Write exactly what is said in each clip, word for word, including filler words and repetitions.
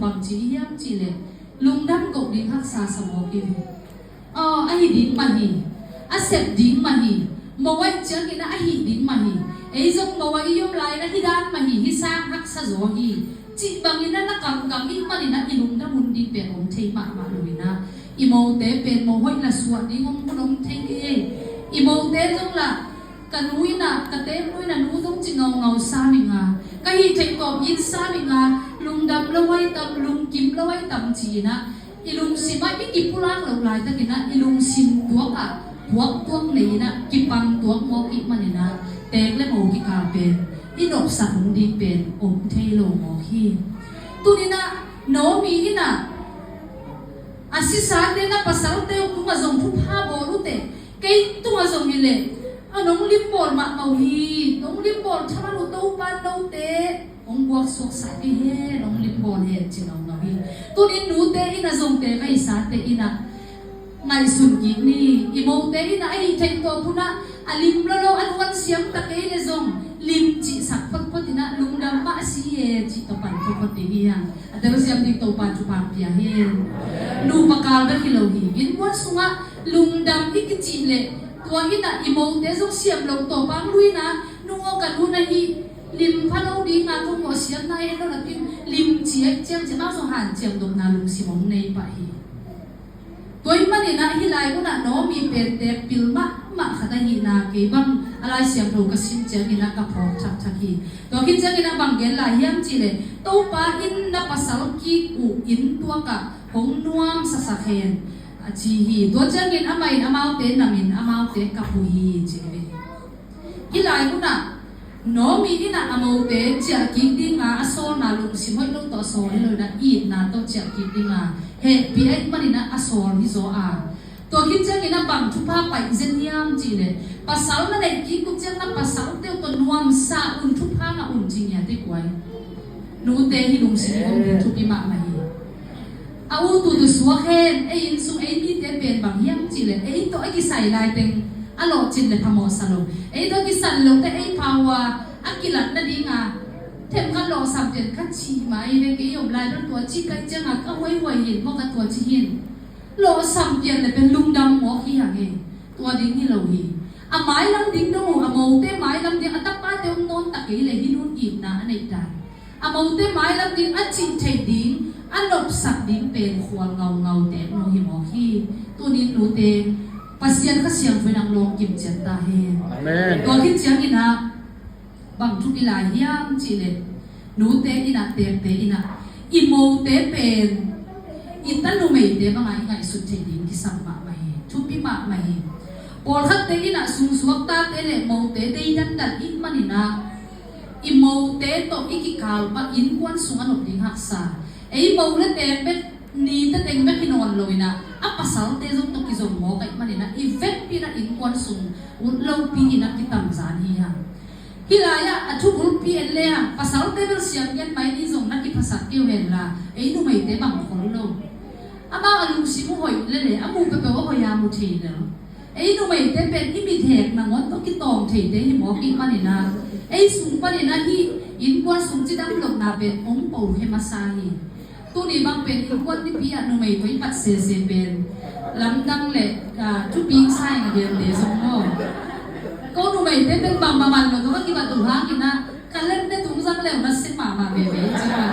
bang ci hiam cih leh lungdam koh ding haksa sa mawk hi ve. Aw, a hi ding mah hi. A sep ding mah hi. Mo ahih ciangin ah a hih ding mah hi. Ei zong mo a i om lai-in ah hi dan mah hi. Hih sang haksa zaw hi, cih bangin ah na kangkang ih manin ah i lungdam hun ding pen om thei mahmah lo-in ah, i mote pen mo hoih la suah ding om hun om thei kei. I mote zong lah ka nu in ah, ka teek nu in ah, nu zong ci ngaungau sam ing a, ka hih theih tawp in sam ing a, lungdam lo ai tam, lungkim lo ai tam ci-in ah, i lungsim ah i kipulak loh laitakin ah i lungsim tuak ah puak tuak nei-in ah kipang tuak mawk ih manin ah teek le mo kikal pen i nopsak hun ding pen om thei lo mawk hi. Tuni-in ah Naomi in ah a sisate na pasalte uh tungah zong thupha bawl uh teh, kei tungah zong hi leh a nong limbawl mahmah uh hi. Nong limbawl thaman uh Topa, note hong buaksuaksak kei hen, hong limbawl hen ci ngaungau hi. Tuni-in nute in ah zong teek a sisate in ah ngaihsun kik ni. I mote in ah a hih theih tawp hun ah a lim lolo a nuan siam ta kei leh zong lim cihsak photphot in ah lungdam mah a si e cih tawh pan photphot ding hi hang. A telsiam ding Topa thupha pia hen. Nupa kal bek hi lo hi. Innkuan sungah lungdam i kicih leh tua in ah i mote zong siam lo tawh pang lui-in ah, nu aw, ka nu na hih lim pha lo ding a, thong mawh siam na en lo na pin lim ci a, ciang ci mah zong hanciam dopna lungsim hong nei pah hi. Tua ih manin ah hih lai munah Naomi pen teek pil mahmah khat ahihna kei bang a Lai Siangtho ka sim ciangin ah ka phawk thakthak hi. Tua khit ciangin ah bang gen lai hiam cih leh, Topa in na pasal kik uh inn tuak ah hong nuamsasak hen, a ci hi. Tua ciangin amah in amaute namin amaute kap uh hi, ci hi. Hih lai munah Naomi in ah a mote ciah kik dinga a sawlna lungsim hoih lo tawh a sawl hi lo-in ah itna tawh ciah kik dinga hehpih ahih manin ah a sawl hi zaw a. Tua khit ciangin ah bang thupha paih zen hiam cih leh, pasal na neih kik uh ciang na pasalte uh tawh nuamsa un, thupha ngah un ci ngiat hi kuai. Nute hih lungsim i om ding thupi mahmah hi. A ut uh tawh suak hen. Ei inn sung ei mite pen bang hiam cih leh ei tawh a kisai lai teng a lawhcin leh phamawhsa lo. Ei tawh a kisai lo teh ei pha uh a, a kilat nadinga themkhat lawhsam pian khat cih mai ve, kei om lai bel tua cih ka hih cianga ka huaihuai hi maw, ka tua cih hi. Lawhsam pian leh pen lungdam mawk hi hang e. Tua ding hi lo hi. A mailam ding dong uh, a mote mailam ding, a tapate om nawn ta kei leh hih nun itna a neih dan. A mote mailam ding, a cih theih ding, a nopsak ding pen khual ngaungau teek nu hi mawk hi. Tuni-in nute, Pasian Kha Siangtho in hong lawng kim ciat ta hen. Amen. Tua khit ciangin ah bang thupi lai hiam cih leh, nute in ah, teekte in ah, i mote pen i ta numeite banga i ngaihsut theih ding kisam mahmah hi. Thupi mahmah hi. Pawlkhatte in ah sungsuak tate leh mote deidandan ih manin ah i mote tawh i kikal pah innkuan sung a nop ding haksa. Ei mo leh teek bek, ni teng bek hi nawn lo-in ah, a pasalte zong tawh kizom mawk ahih manin ah i vekpi-in ah innkuan sung ut lopi-in ah kitamzan hi hang. Hih lai-ah a thubulpi en le hang, pasalte bel siam ngiat mai ni, zong na kiphasak kei uh hen la, ei numeite bang khol lo. Amau a lungsim uh hoih lel e, a muh peuhpeuh a hoih a mu thei lel. Ei numeite pen i mithek nangawn tawh kitawng theite hi mawk ih manin ah, ei sung panin ah hih innkuan sung cidam lohna pen hong po khe masa hi. Tuni bang pen innkuan nipi ah numei tawh i pat sese pen lamdang leh, ah, thupi sa ing a, vialte zong maw. Ko numeite pen bangmah man lo tawh ka kibat uh hangin ah, ka lem ne tung zang leu na sem mahmah veve ci a.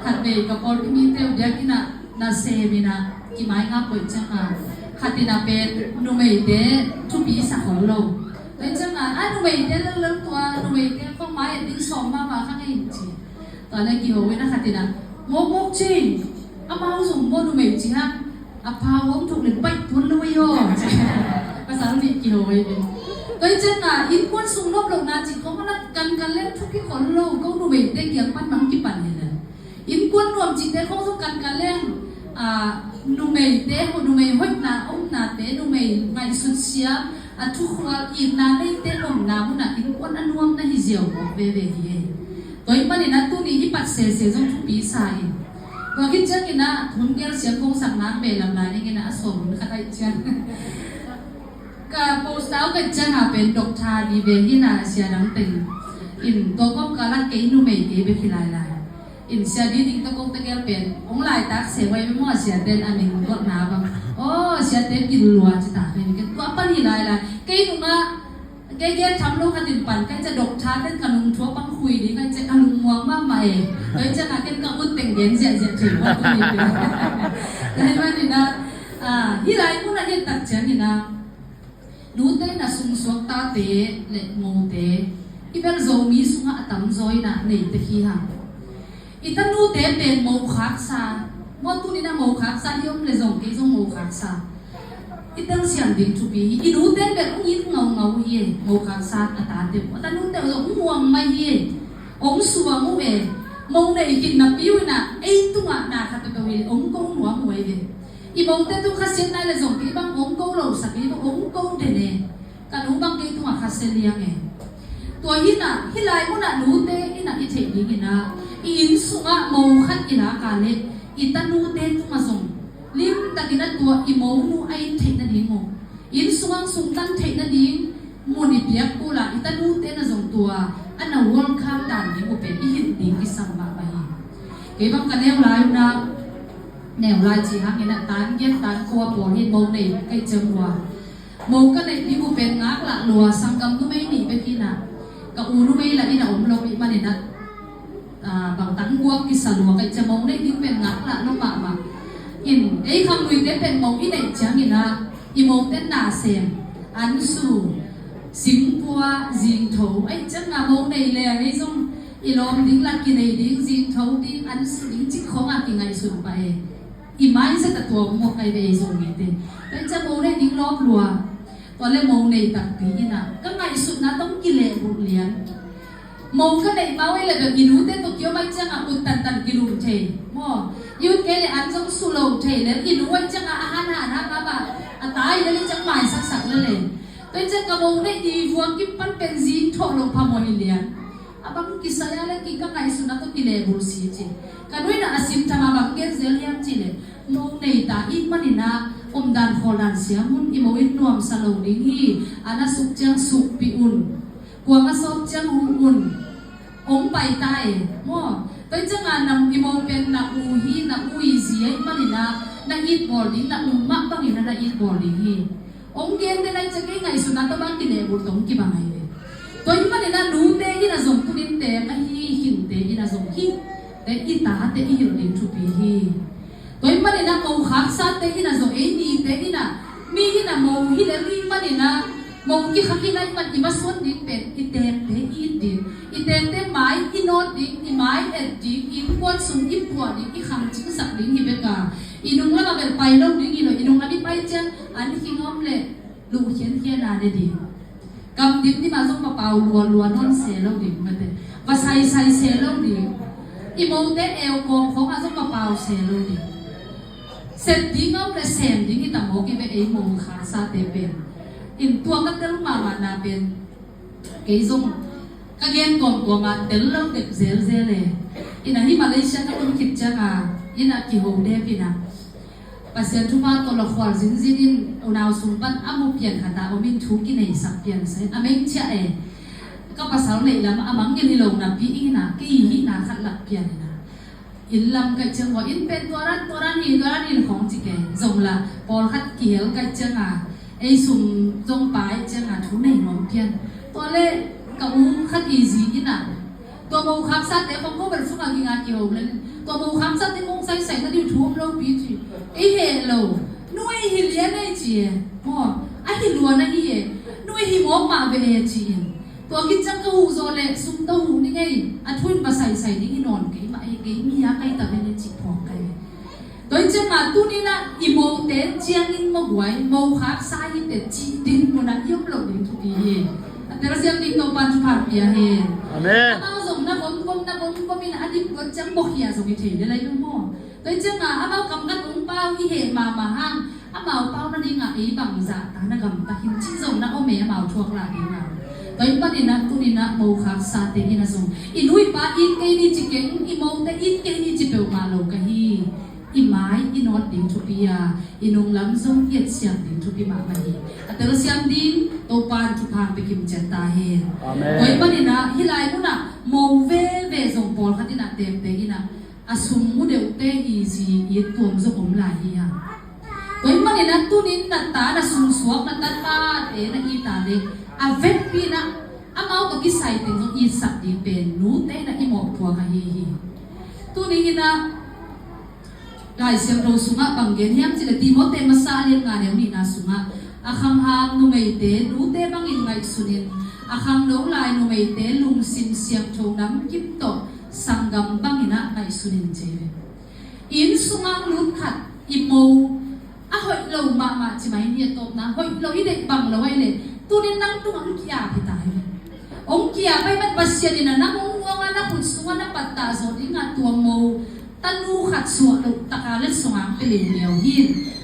Khat vei ka pawlpi mite uh biakinn ah na sem in ah kimai ngap koih ciang a, khat in ah pen numeite thupi sa khol lo. Tua ciang a, a numeite lellel tua, numeite khong mai a ding sawm mahmah kha ngei ci. Tua leh kiho in ah khat in ah, mawkmawk ci, amau zong maw numei ci hang, a pau hong thuk leh baih tuan lo ei aw. Pasal nih kiho ei. Tua ciang a, innkuan sung nop lohna ci khong a, na kankan leng thupi khol lo, ko numeite kiang pan nang kipan hi leh. Innkuan nuam cihte khong zong kankan leng, a, numeite, numei hoihna, omnate, numei ngaihsut siam, a thukhual itna neite omna munah innkuan a nuam na hi ziau mawk veve hi ei. Tua ih manin ah tuni i pat sese zong thupi sa ing. Tua khit ciangin ah hun gel siam kong sak nang beh lam lai ning in ah a sawm hun khat ahih ciang. Ka post out ka ciang a pen doctor vive hi na, sia dang teng in tua kawmkal ah kei numei kei bek hi lailai. Sia di ding tawh ko tegel pen hong laitak se wai maw, siate in a ning guakna bang. Aw, siate bil lua ci ta kei, kei tua pan hi lailai. Kei nungah kei gel tham lo khat in pan kei ciah doctor ten ka nung thuak bang khui ding kei ciah ka lungmuang mahmah e. Kei ciah ka ken ka ut teng gen ziahziah thei bang khui ding. Kei manin ah, ah, hi lai mun ah hi tak ciangin ah, nute in a sungsuak tate le mote i bel Zomi sungah a tamzaw in a nei tek hi hang. I tanute pen mo khaksa, mo tunin a mo khaksa i om le zong kei zong mo khaksa. I telsiam ding thupi hi. I nute bel hong it ngaungau hi e, mo khaksa a tate uh. A tanute uh zong hong muang mai hi e, hong suang uh e. Mo nei khin napi uh in a ei tungah na khat peuhpeuh hi le hong ko nuam uh e ve. I mote tung khasiat nai le zong kei bang hong ko lo sak, kei bang hong ko den e. Ka nu bang kei tungah khasia liang e. Tua hi in ah, hi lai mun ah nute in ah i theih ding in ah, i inn sungah mo khat i lak a leh i tanute tungah zong limtakin a tua i monu a it theih nading uh, inn sungah sungtan theih nading mun i piak kul a, i tanute in ah zong tua a na welcome dan ding uh pen i hilh ding kisam mahmah hi. Kei bang ka neu lai un ah, neu lai cih hangin ah tan giat tan kua pawl hi, mo nei kei ciang uh a, mo ka neih ding uh pen ngaklah lua, sanggam numei nih bek hi in ah, ka u numei lah in a om lo ahih manin ah, ah, bangtang guak kisa lua kei ciang mo neih ding pen ngaklah lo mahmah. In ei khangluite pen mo i neih ciangin ah i mote na sem, an su, singpua, zingtho, ahih ciangin ah mo nei le ei zong i lawm ding lah kinei ding, zingtho ding, an su ding cih khawng ah kingaihsun pah e. I mindset a tua mawk ai ve ei Zomite. Tua ciang mo nei ding lawp lua. Tua le mo nei takpi in ah ka ngaihsutna tawh kilehbulh lian. Mo ka neih ma uh ei le bel i nute tawh kiom ai ciang a ut tantan kilum thei maw. I ut kei le an zong su lo thei le i nu ai ciang a a han han hang a mah a tai le le ciang maisaksak le le. Tua ciang ka mo neih ding vua kim pan pen zing thawh lo phamawh hi lian. A bang kisai a le ki ka ngaihsutna tawh kilehbulh si ci. Ka nu in ah a sim tham a bang gen zel hiam cih leh, mo nei ta ahih manin ah omdan khawldan siam un, i mo in nuamsa lo ding hi. An a suk ciang sukpih un, kuang a sawp ciang huh un. Hong pai ta e maw. Tua ciang a na i mo pen na u hi, na u i zi ahih manin ah na it bawl ding, na u mah bangin ah na it bawl ding hi. Hong gente nai ciang kei ngaihsutna tawh bang kilehbulh tawh hong kibang ai ve. Tua ahih manin ah nute in ah zong tunin teng ahi, khinte in ah zong khinte, i tate i hilh ding thupi hi. Tua ahih manin ah mo khaksate in ah zong, ei nite in ah, mi in ah mo hi lel ahih manin ah, mo kikhak hi lai man i masuan ding pen i tekte i it ding, i tekte mai i nawt ding, i mai et ding, innkuan sung i puah ding, i khangcingsak ding hi bek a, i nung lamah bel pai lo ding hi lo, i nung lam i pai ciang an khing om le luh khiankhian a ne ding. Kam dim dim ah zong va pau lualua nawn se lo ding mate. Va saisai se lo ding. I mote eu kawng khawng ah zong va pau se lo ding. Sep ding a om le sem ding hi ta maw, kei bek ei mo khaksate pen. In tua ka tel mahmahna pen kei zong ka gen kawmkawm a tel lo dek zelzel e. In ah hih Malaysia ka tun khit ciang a, in ah kiho dep in ah, Pasian thupha tawh lakhual zinzin in unau sung pan a mu pian khat a om in thu kineisak pian sa in a meng ciah e. Ka pasal neih lam a mangngilh hi lo napi in ah kei hihna khat lak pian in ah, inn lam ka hih ciang ua, inn pen tua dan, tua dan hi, tua dan hi khawng ci kei. Zong lah pawlkhat kihel ka hih ciang a, ei sum zong pia ahih ciang a thu nei nuam pian. Tua le ka u khat i zi in ah, tua mo khaksate khawng ko bel sung a ging a kiho le, tua mo khaksate khawng saisai na ding thu om lo pi ci. Ei heh lo. Nu ei hi lian ei ci e. Maw, a hi luan a hi e. Nu ei hi mawk mah ve e ci in. Tua khit ciang ka huh zawh leh sum tawh huh ning ei, a thu in va saisai ding hi nawn kei mah hi, kei mi a kai ta ven e cih phawk kai ve. Tua hi ciangin ah tuni-in ah i mote ciangin maguai, mo khaksa hi teh cih ding mun ah i om loh ding thupi hi. A telsiam ding Topa'n thupha pia hen. Amen. Amau zong na gomgom, na gomgom in a dik luat ciang mawk hi a zong hi thei lel lai lo maw. Tua hi ciangin ah amau kam khat hong pau i heh mahmah hang, amau pau nading ah ei bangzah ta na gamta hi cih zong na om e, amau thuak lah ding a. Tua hi panin ah tuni-in ah mo khaksate in ah zong i nu i pa it kei ni ci keng, i mote it kei ni ci peuhmah lo ka hi. I mai i nawt ding thupi a, i nunglam zong i etsiam ding thupi mahmah hi. A telsiam ding Topa'n thupha pia kim ciat ta hen. Amen. Tua hi panin ah hih lai mun ah mo veve zong pawlkhat in ah temte in ah A sum mu deuhte i zi i tuam zong om lai hi hang. Tua ahih manin ah tunin na ta, na sumsuak, na tapate na it a leh a vekpi in ah amau tawh kisai teng zong itsak ding pen nute in ah i mawhpuak ahi hi. Tuni in ah Lai Siangtho sungah bang gen hiam cih leh Timote masa a lian nga neu nihna sungah a khang a numeite nute bangin ngaihsun in, a khangno lai numeite lungsim siangtho namkim tawh sanggam bangin ah ngaihsun in ci hi. Inn sungah lut khat i mo a hoih lo mahmah ci mai ni, a tawpna hoih lo i deih bang lo ahih leh tunin nang tungah hong ki-ap hi ta hi. Hong ki-ap ahih man Pasian in ah nang hong muang a na khut sungah na pattah zawh dingah tua mo tanu khat suah loh taka letsong hong pia leuleu hi.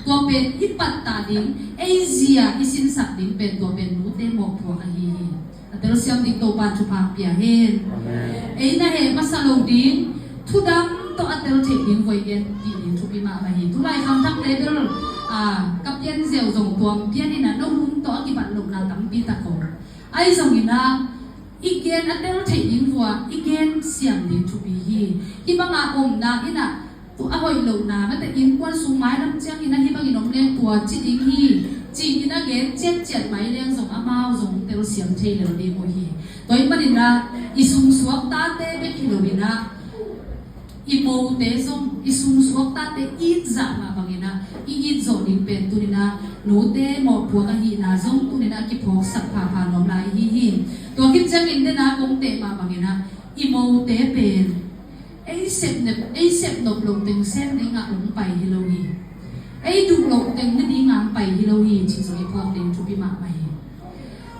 Tua pen i pattah ding, ei zi a i sinsak ding pen tua pen nute mawhpuak ahi hi. A telsiam ding Topa'n thupha pia hen. Amen. Ei na heh masa lo ding, thudang tawh a tel theih ding voi gen dih ding thupi mahmah hi. Tulai khangthakte bel, a, ka pian ziau zong tuam pian in ah no hun tawh a kibat lohna tampi tak om. Ahi zongin ah i gen a tel theih ding vua i gen siam ding thupi hi. Hih banga omna in ah tua a hoih lohna, mate innkuan sung mailam ciangin ah hih bangin om leng tua ci ding hi, ci-in a gen ciatciat mai leng zong amau zong telsiam thei lel ding uh hi. Tua ahih manin ah i sumsuak tate bek hi loin ah i mote zong i sumsuak tate it zah mah bangin ah i it zawh ding pen tunin ah nute mawhpuak ahihna zong tunin ah kiphawksak phapha nuam lai hi hi. Tua khit ciangin den a kong teh mah bangin ah i mote pen ei sep nep, ei sep nop loh teng sem dingah hong pai hi lo hi. Ei duh loh teng ne dingah hong pai hi lo hi, cih zong i phawk ding thupi mahmah hi.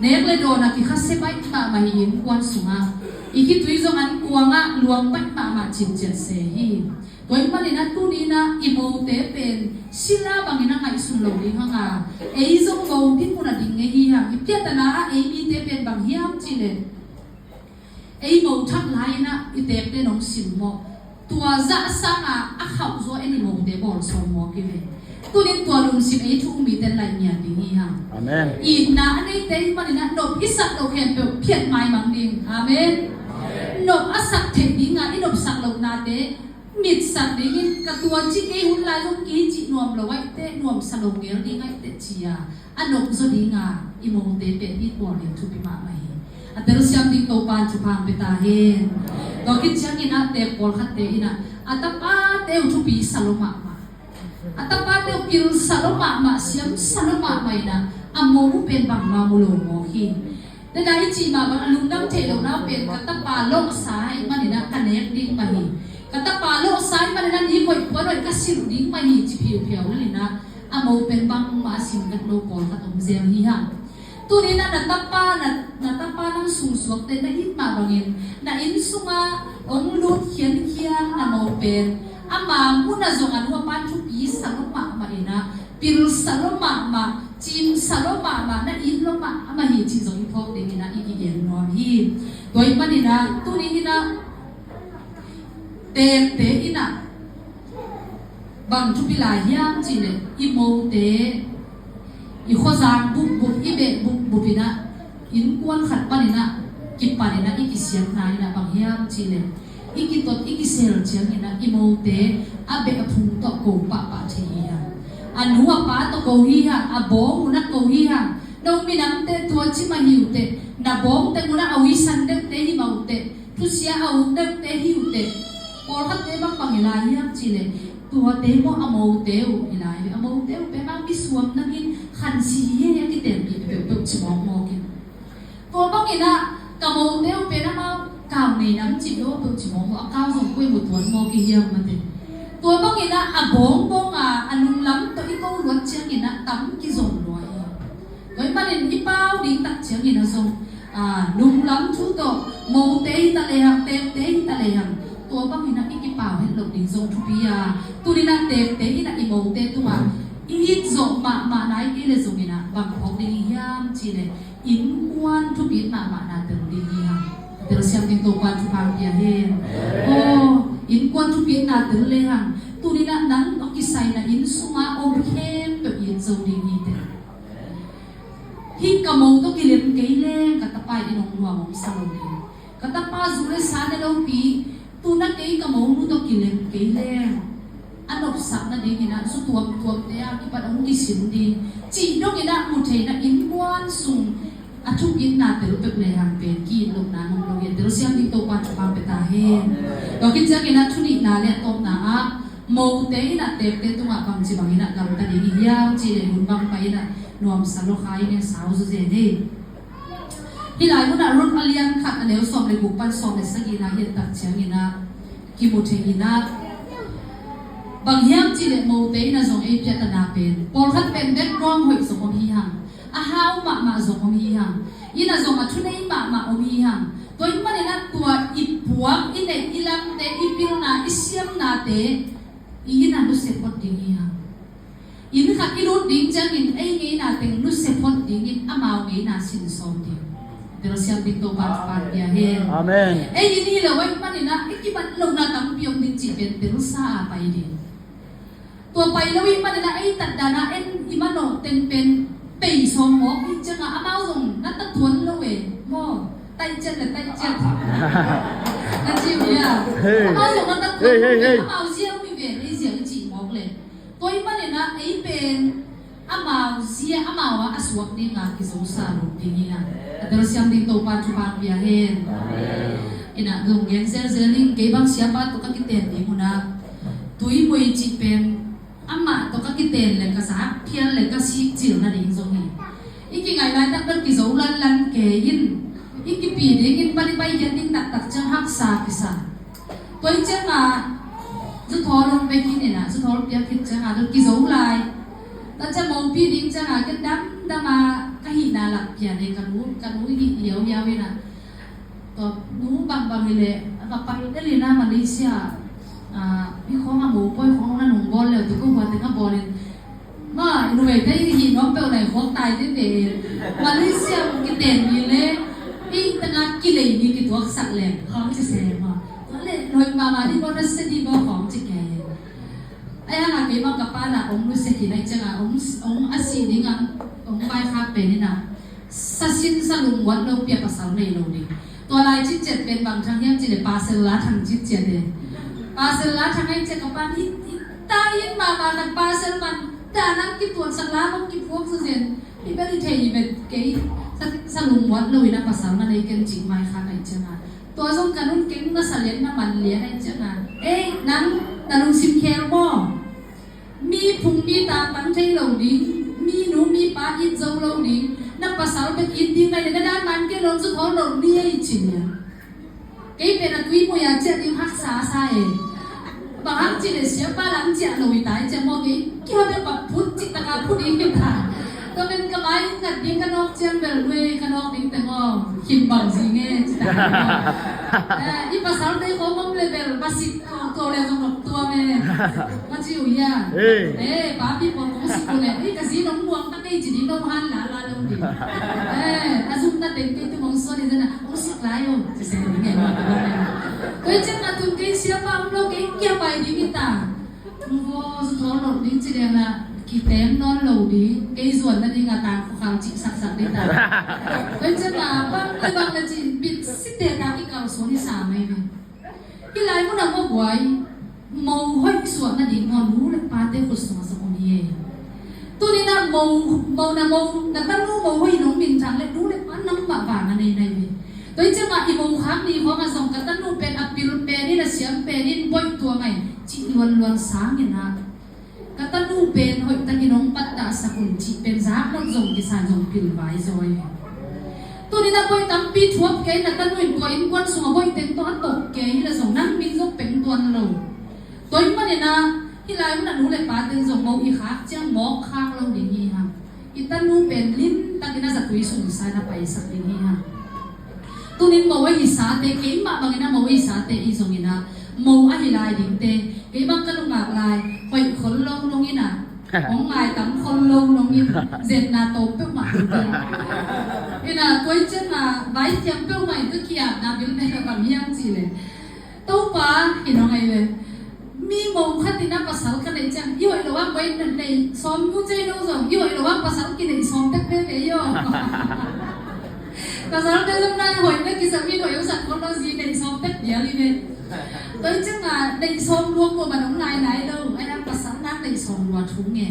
Nek le dawn a kikhasia baih mahmah hi, innkuan sungah i khitui zong an kuangah luang baih mahmah cinciat se hi. Tua ahih manin ah tuni in ah i mote pen sila bangin ah ngaihsun lo ding hang a, ei zong mo ding mun a ding ngei hi hang. I piatana ah ei mite pen bang hiam cih leh ei mo thak lai-in ah i teekte nong sim mawh. Tua zah sangin a khauh zaw en i mote bawl sawm mawk hi ve. Tunin tua lungsim ei thu um mite laih ngiat ding hi hang. Amen. Itna a neite ahih manin ah nop i sak loh khempeuh phiat maimang ding. Amen. Nop a sak theih dingah i nopsak lohnate mitsak dingin ka tua ci kei, hun lai zong kei cih nuam lo ahih teh, nuamsa lo ngel ding ahih teh ci-a a nop zaw dinga i mote pen i bawl ding thupi mahmah hi. A telsiam ding Topa'n thupha pia ta hen. Tua khit ciangin ah teek pawlkhatte in ah a tapate uh thupi sa lo mahmah, a tapate uh pilsa lo mahmah, siamsa lo mahmah in ah a mo uh pen bangmah mu lo mawk hi. Dena i cih mah bang a lungdam theih lohna uh pen ka tapa lawhsa ahih manin ah ka nek ding mah hi. Ka tapa lawhsa ahih manin ah nik hoih puan hoih ka silh ding mah hi ci phiuphiau lel in ah a mo pen bangmah a sim vet lo pawlkhat om zel hi hang. Tunin ah na tapa, na, na tapa nang sumsuakte na it mah bangin na inn sungah hong lut khiankhian na mo pen ama mun ah zong a nu a pa'n thupi sa lo mahmah in ah, pilsa lo mahmah, cimsa lo mahmah, na it lo mahmah hi cih zong i phawk dingin ah i kigen nuam hi. Tua ahih manin ah tuni in ah teekte in ah bang thupi lai hiam cih leh i mote i khuazang bupbup, i beh bupbup in ah innkuan khat panin ah kipan in ah i kisiatna in ah bang hiam cih leh i kitot i kisel ciangin ah i mote a beh a phung tawh ko pahpah thei hi hang. A nu a pa tawh ko hi hang, a bawng un ah ko hi hang. No minamte tua ci mah hi uh teh, na bawng teng un ah a uisan deuhte hi mah uh teh, thusia a uk deuhte hi uh teh. Pawlkhatte bang bang hi lai hiam cih leh tuate maw a mote uh hi lai hi. A mote uh pen bang misuam nangin khansi hi hi a kitelpih peuhpeuh ci mawkmawk in. Tua bangin ah ka mote uh pen amau kau nei nam cih lo peuh ci mawkmawk, a kau zong koi mu tuan mawk i hiam mate. Tua bangin ah a bawngbawng a a nunglam tawh i ko luat ciangin ah tam kizom lua hi. Tua ahih manin i pau ding tak ciangin ah zong, a, nunglam thu tawh mote hi ta lehang, teekte hi ta lehang, tua bangin ah i kipau het loh ding zong thupi a. Tunin ah teekte in ah i mote tungah i it zawh mahmah nai kei leh zongin ah bang phawk ding i hiam cih leh innkuan thupit mahmahna tel ding hi hang. Telsiam ding Topa'n thupha pia hen. Aw, innkuan thupitna tel lehang tunin ah nang a kisai na inn sungah om khempeuh it zo ding hi teh. Hih ka mo tawh kilem kei leng ka tapa in hong nuam hong sa lo ding. Ka tapa zu le sa ne lopi, tu-in ah kei ka monu tawh kilem Kei leng a nopsak nadingin ah zu tuamtuamte a kipat hong kisin ding cih dongin ah mu theihna innkuan sung a thupitna telpek lehang pen ki-it lohna ngam lo hi. Telsiam ding Topa thupha pia ta hen. Tua khit ciangin ah thunihna le a tawpna ah mote in ah teekte tungah bangci bangin ah gamta ding i hiam cih leh hun bang pai in ah nuamsa lo kha i ngen sau zu zen hi. Hih lai munah Ruth a lian khat a neu sawm le guk pan sawm le sagihna hi a tak ciangin ah kimu thei in ah, bang hiam cih leh mote in ah zong ei piatana pen pawlkhat pen background hoih zong om hi hang, a hau mahmah zong om hi hang, in ah zong a thunei mahmah om hi hang. Tua ahih manin ah tua i puak, i neih, i lamte, i pilna, i siamnate i in ah nusia phot ding hi hang. Inn khat i lut ding ciangin ei ngeina teng nusia phot dingin amau ngeina sin sawm ding. Telsiam ding Topa thupha pia hen. Amen. Ei inn hi lo ahih manin ah i kibat lohna tampi om ding cih pen telsa a pai ding. Tua pai lo ahih manin ah ei tatdan ah en i manawh teng pen pei sawm mawk ding ciangah amau zong na ta tuan lo e. Maw, taih ciat le taih ciat na ci uh hia? Hey. Amau zong na ta tuan lo e. Hey, hey, hey. Amau ziau mi ve, ei ziau i cih mawk le. Tua ahih manin ah ei pen amau zia, amau ah a suak dinga kizosa lut ding hi hang. A telsiam ding Topa thupha pia hen. Amen. In ah zong gen zelzel ing, kei bang siapa tawh ka kiten ding un ah Tuimui cih pen amah tawh ka kiten le ka zak phial le ka sik cil nading zong hi. I kingaih laitak bel kizo lanlan kei in, i kipi dingin pan i paikhiat ding taktak ciang haksa kisa. Tua ahih ciangah zu thawl hong pia khin in ah, zu thawl piak khit ciangah tua kizo lai. Tua ciang mopi ding ciangah ken damdam a ka hihna lak pian e, ka nu, ka nu hih hiauhiau in ah. Tua nu bangbang hi leh a ka pai del in ah Malaysia ah, mi khawng a mopawi khawng na nung bawl leu ti ko hua teng a bawl in. Ma, i numeite i hih nuam peuh nai khawk tai tete. Malaysia kiten ni le i tengah kilei ni kituaksak le khawng ci se ma. Tua le nuai mama ni bawl na se ni bawl khawng ci kei. Ai hang a kei ma ka pa na ong nusia khin ai ciangah ong, ong a si ding ang ong pai khak pen in ah. Sa sin sa lungmuat lo pia pasal nei lo ding. Tua lai citciat pen bang thang hiam cih leh pasal la thang citciat e. Pasal la thang ai ciah ka pan hi, hi ta in mama khat pasal man ta nang kituatsak la hong kiphuak sa zen. Hi bel i thei hi bel kei sa, sa lungmuat lo in a pasal man ei ken cih mai kha kai ciangah. Tua zong ka nun keng na sa lian na man lian ai ciangah. Ei nang na lungsim khel maw? Mi phung mi ta tang thei lo ding, mi nu mi pa it zo lo ding, na pasal bek it ding nai le na dan man kei lo zu thawl lo ni ei ci nia. Kei pen a Tuimui a ciah ding haksa sa e. Bang hang ci le siapa lam ciah lo i tai ciah maw kei kia bek bang phut cih taka phut i hi ta. Tua pen ka mai ngat ding ka nawk ciang bel lui ka nawk ding teng aw. Khin bang zi nge ci ta. Eh, i pasal te ko mom le bel ba sit ko, ko le zong nok tua me. Ma ci uh hia. Hey. Eh, papi pon kong sik uh le. Eh, ka zi nong muang ta kei ci ding lo han la la lo ding. Eh, a zum na teng kei tu mong so ding zana. Kong sik lai uh. Ci se ding nge. Koi ciang a tun kei siapa um lo kei kia pai ding i ta. Vo zu thawl lo ding ci liang a kitem nawn lo ding. Kei zuan na ding a tang khuakhal cih saksak ding ta. Koi ciang a bang le bang le ci bit site ta kikal suan i sa mai ve. Hih lai munah maw guai, mo hoih suah nading maw nu le pate khut sungah zong om hi e. Tuni na mo, mo na mo, na tanu mo hoih nong minthang le nu le pa nangmah vang a nei nai ve. Tua hi ciangah i mo khak ni khawngah zong ka tanu pen a pil pen in a siam pen in boih tua ngai cih luanluan sangin ah. Ka tanu pen hoihtakin hong pattahsak un cih pen zakmut zong kisa zong pilvai zaw hi. Tuni na koi tampi thuap kei na tanu in tua innkuan sungah hoih teng tawh a tawh kei hi la zong nang min zong peng tuan lo. Tua ih manin ah hih lai munah nu le pa ten zong mo i khak ciang mawk khak lo ding hi hang. I tanu pen limtakin a zatui sung sa na paisak ding hi hang. Tunin mo a hi sate, keimah bangin a mo a hi sate i zongin ah mo a hi lai dingte, keimah ka lungak lai, hoih khol lo nongin ah hong ngai tam khol lo nongin zetna tawm peuhmah dingte. Ina tuai ciang ah vai tiam peuhmah in ka kiapna bil pen a bang hiam cih leh Topa, hi nong ai ve. Mi mo khat in a pasal ka neih ciang, i hoih lo ah koi na neih sawm nu cei lo zong, i hoih lo ah pasal kineih sawm tek ve ve i aw. Pasal te zong na hoih na kisam in hoih lo sak khol lo zi neih sawm tek dial i ve. Tua hi ciangah neih sawm lua kuamah nong ngai nai lo. Ahi hang pasal nak neih sawm lua thu nge.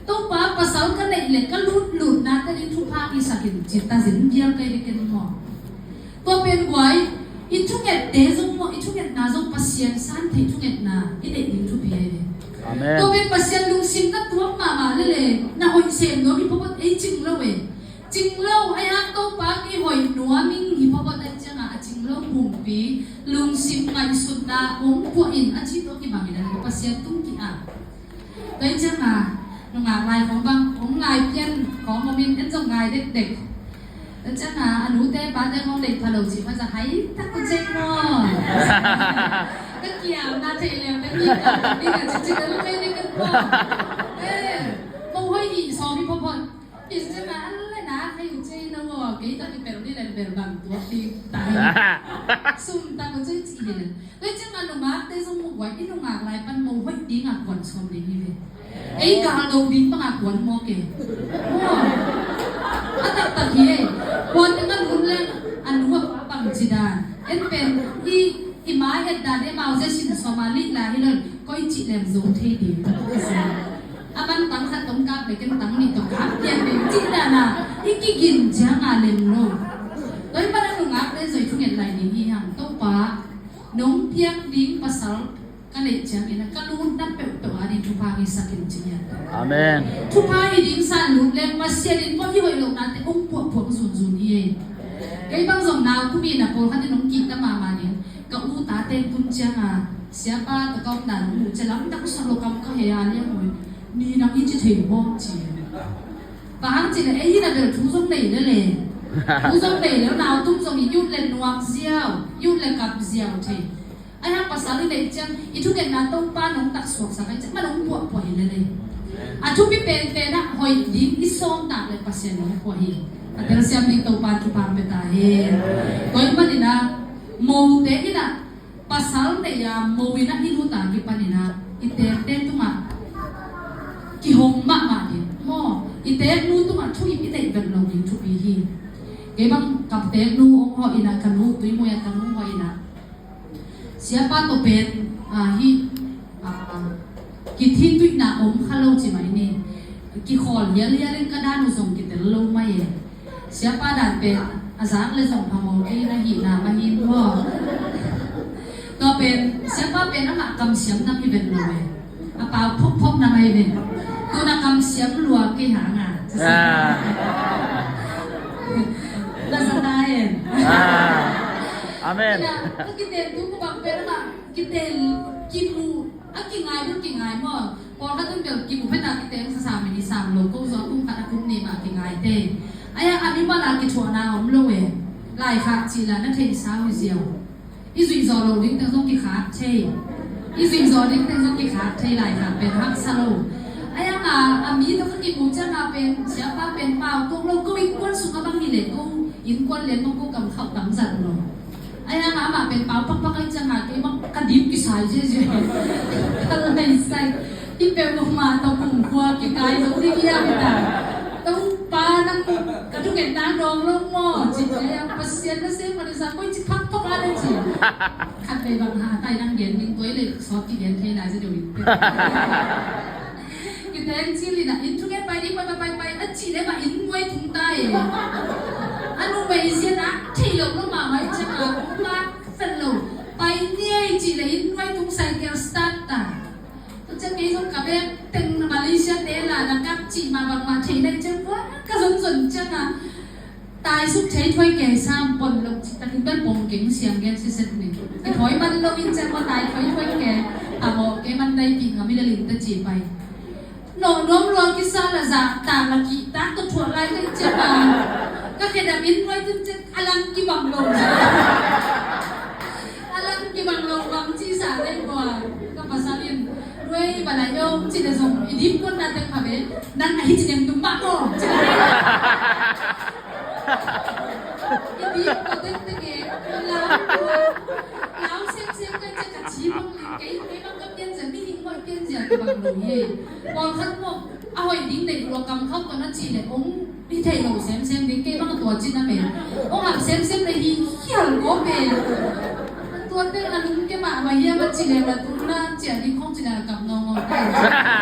Topa, pasal ka neih leh ka lutlutna tading thupha i sak in ci ta zin bial kei ve ken maw. Tua pen guai, i thungette zong maw, i thungetna zong Pasian san theih thungetna i neih ding thupi ahi ve. Amen. Tua pen Pasian lungsim na tuak mahmah lele, na hoih sem nuam hi phawt ei cing lo e. Cing lo, ahi hang Topa kei hoih nuam ing hi phawt ahi ciangah a cing lo pumpi lungsim ngaihsutna hong puah in a cih tawh kibang in a Pasian tung ki-ap. Tua hi ciangah nungak lai khong bang hong ngai pian khong om in, en zong ngai dekdek. Tua ciangah a nute pate khong deih pha lo cih pha zah hai tak ko ceng maw. Ka kiamna thei leng ka kiamna ding a cicit a lu kei ding kan maw. Eh, mo hoih i sawm hi phawt phawt. Kei ciangah an le na khai u cei na maw, kei tak i pel ni len bel bang tuak ding tai. Sum tak u cei cih hi len. Tua ciangah nungakte zong maw guai, i nungak lai pan mo hoih dingah kuan sawm ding hi ve. Ei gal do ding bangah kuan mawk e. Maw. A taktak hi e. Kuan ding a lut leng a nu a pa bang ci dan. En pen i, i mai et dan e mau zia sin sawm a lih lai hi lo. Koi cih lem zo thei ding. A man tang khat tawh kap le ken tang nih tawh kap pian ding cih dan a i kigin ciangah lem lo. Tua hi pan a nungakte zoi thunget lai ding hi hang Topa. Nong piak ding pasal ka neih ciangin a ka lutna peuhpeuh a ding thupha ngeisak in ci hian. Amen. Thupha hi ding san lut leng Pasian in kong hi hoih lohnate hong puahphuah zunzun hi e. Kei bang zong nau kum in a pawlkhat in hong kihta mahmah ding. Ka u tate kun cianga siapa tawh ka omna nong muh cia lamdang sa lo kam ka hei a liang ui. Ni nang hi ci thei bawm ci. Bang hang ci le ei hi na bel thu zong nei lele. Thu zong nei le nau tum zong i yut le nuam ziau, yut le kap ziau thei. Ahi hang pasal i neih ciang i thungetna Topa nong taksuaksak ahi ciang man hong puahpuah hi lele. A thupi penpen ah hoih ding i sawm tak le Pasian nong puah hi. A telsiam ding Topa thupha pia ta hen. Tua ahih manin ah mote in ah pasal neih a mo in ah i lut a kipanin ah i tekte tungah kihong mahmah ding maw, i teknu tungah thu i neih vet lo ding thupi hi. Kei bang ka teknu hong hawh in ah ka nu Tuimui a ka nu hawh in ah siapa tawh pen, ah, hi, ah, kithintuihna om kha lo ci mai ni. Kikhawl hialhial in ka dan uh zong kitel lo mai e. Siapa dan pen a zak le zong phamawh kei na hihna mah hi maw. Tua pen siapa pen amah kamsiam na hi ven lo e. A pau phokphok na mai ven. Tuna kamsiam lua kei hang a. Ah. Na sa ta en. Ah. Amen. Ina, ka kiten tu ko bang pen amah kiten kimu a kingai dun kingai maw. Pawlkhat un bel kimu phet a kiteng sasa mini sam lo ko zaw kum khat a kum nih mah kingai te. Ahi a mimal a kithuahna om lo e. Laikhak cih la na theihsa uh ziau. I zuih zawh loh ding teng zong kikhak thei. I zuih zawh ding teng zong kikhak thei, laikhak pen haksa lo. Ahi hang a, a mi tawh ka kimu ciang a pen siapa pen pau tuak lo, ko innkuan sung a bang hi leh ko innkuan lian bang ko kam khauh tam zat lo. Ahi hang a amah pen pau pakpak ahi ciang a kei bang ka dim kisai ziazia. Ka laisai. Hih peuhmah tawh kumkhua kikai zo ding hiam hi ta. Topa nang ka thungetna dawng lo maw? Ci te a Pasian na sem mah disa koi ci phakphak a na ci. Khat vei bang ha tai nang gen ning koi le sawt kigen thei lai za deuh in. Kiteng ci lina in thungen pai ding pai pai pai a ci le mah inn muai tung ta e. A nu vei zia na thei lo lo mah mai ciang a kong lak fel lo. Pai ni ei ci le inn muai tung sai kel start ta. Tua ciang kei zong ka bek teng Malaysia te la na kak cih mah bangmah thei leng ciang kua ka zonzon ciang a tai suk thei thuai ke sam pon lo cih takin bel pong keng siang gen siset ni. Kithawi man lo in ciang kua tai thuai thuai ke a mawh ke man dai kih ngam i lel in ta ci pai. Nawh nuam lua kisa la zah tak la kih tak ka thuah lai leng ciang a ka khedap in nuai tun ciang a lang kibang lo. A lang kibang lo bang ci sa lei bua. Ka pasal in nuai ba lai om ci le zong i dim kon na teng pha ve. Nang a hi ci nem tum mah ko. I dim ko teng teng e. Lau lau sem sem ka ci ka ci bang ling kei kei bang ka pian zia mi hing mo i pian zia ka bang lo ye. Pawlkhat mo a hoih ding deih lua kam khauh ko na ci le ong Hi thei lo semsem ding, kei bang a tua cin a pen. Ong hap semsem le hi hial ko pen. Tu Tua teng a lungkia mahmah hiam a ci leh, na tungna ciah ding khong ci leh a kap nawngawn ta hi.